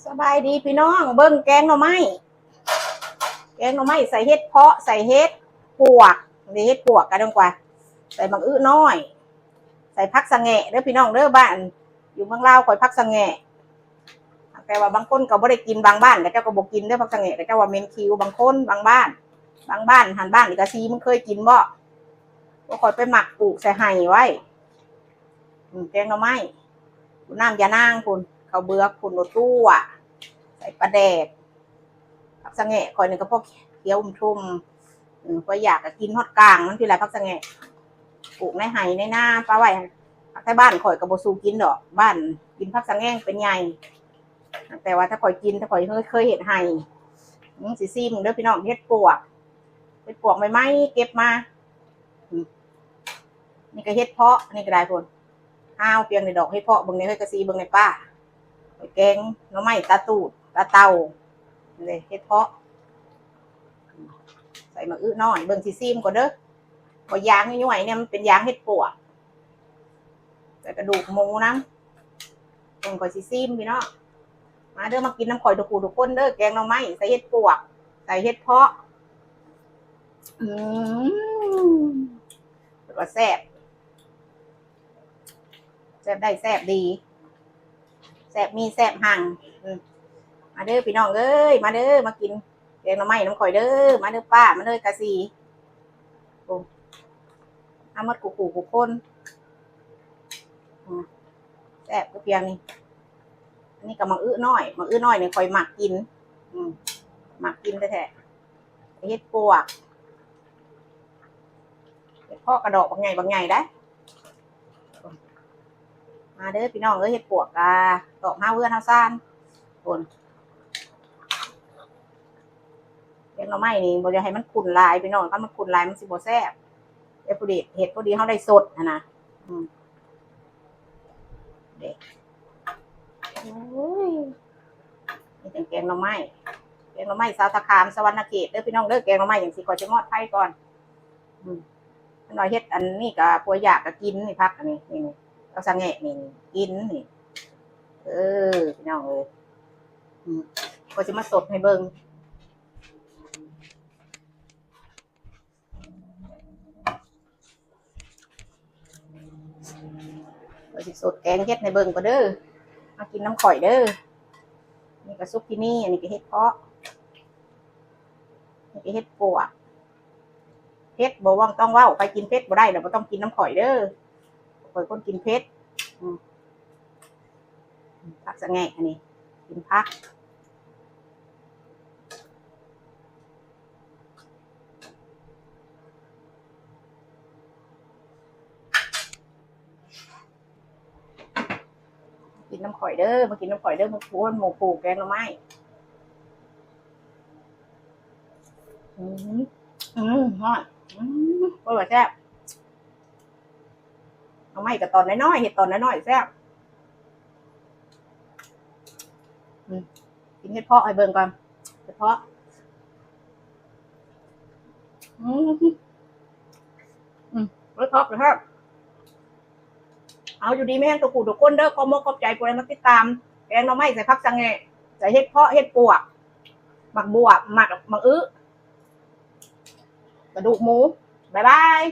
ສະບາຍດີພີ່ນ້ອງ ເບິ່ງແກງໜໍ່ໄມ້ ແກງໜໍ່ໄມ້ໃສ່ເຫັດເພາະ ໃສ່ເຫັດປວກ ນີ້ເຫັດປວກກະດອງກວ່າ ໃສ່ໝາກອຶນ້ອຍ ໃສ່ຜັກສະແງະເດີພີ່ນ້ອງເດີ ບ້ານ ຢູ່ເມືອງລາວຂ້ອຍຜັກສະແງະ ແຕ່ວ່າບາງຄົນກໍບໍ່ໄດ້ກິນ ບາງບ້ານເຂົາເຈົ້າກໍບໍ່ກິນເດີ ຜັກສະແງະ ເຂົາເຈົ້າວ່າເໝັນຂິວ ບາງຄົນ ບາງບ້ານ ບາງບ້ານຫັ້ນ ບ້ານອີກາຊີ ມຶງເຄີຍກິນບໍ່? ພວກຂ້ອຍໄປໝັກປູກໃສ່ໄຮ່ໄວ້ ອືມ ແກງໜໍ່ໄມ້ ນ້ຳຢານາງພຸ້ນ ເຂົ້າເບືອກພຸ້ນ ໂອ້ ຕົວະ ໃສ່ປາແດກ ຜັກສະແງະຂ້ອຍນີ້ກໍພໍຂຽວອຸ່ມທຸ່ມ ເອີ ຂ້ອຍຢາກກໍກິນຮອດກ້າງມັນພີ້ລະ ຜັກສະແງະ ປູກໃນໄຮ່ໃນນາປະໄວ້ ຜັກໄທບ້ານຂ້ອຍກໍບໍ່ສູ້ກິນດອກ ບ້ານກິນຜັກສະແງະເປັນໃຫຍ່ ແຕ່ວ່າຖ້າຂ້ອຍກິນ ຖ້າຂ້ອຍເຄີຍເຮັດໄຮ່ ອືມ ຊິຊີມເດີພີ່ນ້ອງ ເຫັດປວກ ເຫັດປວກໃໝ່ໆ ເກັບມາ ອືມ ນີ້ກໍເຫັດເພາະ ນີ້ກໍໄດ້ພຸ້ນ ຫາວປຽງນີ້ດອກເຫັດເພາະ ເບິ່ງແດ່ເຮີ້ຍ ກະຊີ ເບິ່ງແດ່ປ້າ ແກງໜໍ່ໄມ້ຕາຕູດ ຕາເຕົ່າ ນີ້ເຫັດເພາະ ໃສ່ໝາກອຶນ້ອຍ ເບິ່ງຊິຊີມກ່ອນເດີ ບໍ່ຢາງຍ້ວຍໆ ນີ້ມັນເປັນຢາງເຫັດປວກ ໃສ່ກະດູກໝູນຳ ເບິ່ງຂ້ອຍຊິຊີມພີ່ນ້ອງ ມາເດີ ມາກິນນຳຂ້ອຍທຸກຜູ້ທຸກຄົນເດີ ແກງໜໍ່ໄມ້ໃສ່ເຫັດປວກ ໃສ່ເຫັດເພາະ ອືມ ເພິ່ນວ່າແຊບ ແຊບໄດ້ແຊບດີ ແຊບມີແຊບຮັ່ງ ອືມ ມາເດີພີ່ນ້ອງເອີຍ ມາເດີ ມາກິນແກງໜໍ່ໄມ້ນຳຂ້ອຍເດີ ມາເດີປ້າ ມາເດີກະຊີ ໂອ້ ມາໝົດຄູ່ໆ ຄູ່ຄົນ ອືມ ແຊບຄືພຽງນີ້ ອັນນີ້ກໍໝາກອຶນ້ອຍ ໝາກອຶນ້ອຍນີ້ຂ້ອຍມັກກິນ ອືມ ມັກກິນແທ້ໆ ເຫັດປວກ ເຫັດເພາະກະດອກບັກໃຫຍ່ບັກໃຫຍ່ໄດ໋ ມາເດີພີ່ນ້ອງເອີຍ ເຫັດປວກກະຕອກຫາເຮືອນຫາຊານ ຄົນ ແກງໜໍ່ໄມ້ນີ້ບໍ່ຢາກໃຫ້ມັນຂຸ້ນຫຼາຍພີ່ນ້ອງ ຄັນມັນຂຸ້ນຫຼາຍມັນຊິບໍ່ແຊບ ເຮັດພໍດີ ເຮັດພໍດີເຮົາໄດ້ສົດຫັ້ນນະ ອືມ ເດ້ ໂອ້ຍ ນີ້ແກງໜໍ່ໄມ້ ແກງໜໍ່ໄມ້ຊາວທ່າຂາມ ສະຫວັນນະເຂດເດີພີ່ນ້ອງເດີ ແກງໜໍ່ໄມ້ຈັ່ງຊີ້ ຂ້ອຍຈະມອດໄຟກ່ອນ ອືມ ເພິ່ນວ່າເຮັດອັນນີ້ກະ ຜູ້ຢາກກະກິນນີ້ ຜັກອັນນີ້ ນີ້ ນີ້ ເອົາສະແງະນີ້ ນີ້ ກິນນີ້ ເອີ ພີ່ນ້ອງເອີຍ ອືມ ຂ້ອຍຊິມາສົດໃຫ້ເບິ່ງ ຂ້ອຍຊິສົດແກງເຫັດໃຫ້ເບິ່ງກ່ອນເດີ ມາກິນນຳຂ້ອຍເດີ ນີ້ກະຊຸກກີນີ້ ອັນນີ້ກະເຫັດເພາະ ນີ້ກະເຫັດປວກ ເຜັດບໍ່ຕ້ອງເວົ້າ ໃຜກິນເຜັດບໍ່ໄດ້ລະບໍ່ຕ້ອງກິນນຳຂ້ອຍເດີ ຂ້ອຍຄົນກິນເຜັດ ອືມ ຜັກສະແງະອັນນີ້ ກິນຜັກ ກິນນຳຂ້ອຍເດີ ມາກິນນຳຂ້ອຍເດີ ໝູ່ຄູ່ ໝູ່ຄູ່ແກງໜໍ່ໄມ້ ອືມ ອືມ ຮ້ອນ ອືມ ໂອ້ຍ ວ່າແຊບ ໜໍ່ໄມ້ກໍຕອນນ້ອຍໆ ເຮັດຕອນນ້ອຍໆ ແຊບ ອືມ ກິນເຫັດເພາະໃຫ້ເບິ່ງກ່ອນ ເຫັດເພາະ ອືມ ອືມ ເຫັດເພາະແຊບ ເອົາ ຢູ່ດີມີແຮງທຸກຜູ້ທຸກຄົນເດີ ຂອບອົກຂອບໃຈຜູ້ໃດມາຕິດຕາມ ແກງໜໍ່ໄມ້ໃສ່ຜັກສະແງະ ໃສ່ເຫັດເພາະ ເຫັດປວກ ໝາກບວບ ໝາກ ໝາກອຶ ກະດູກໝູ ບາຍບາຍ.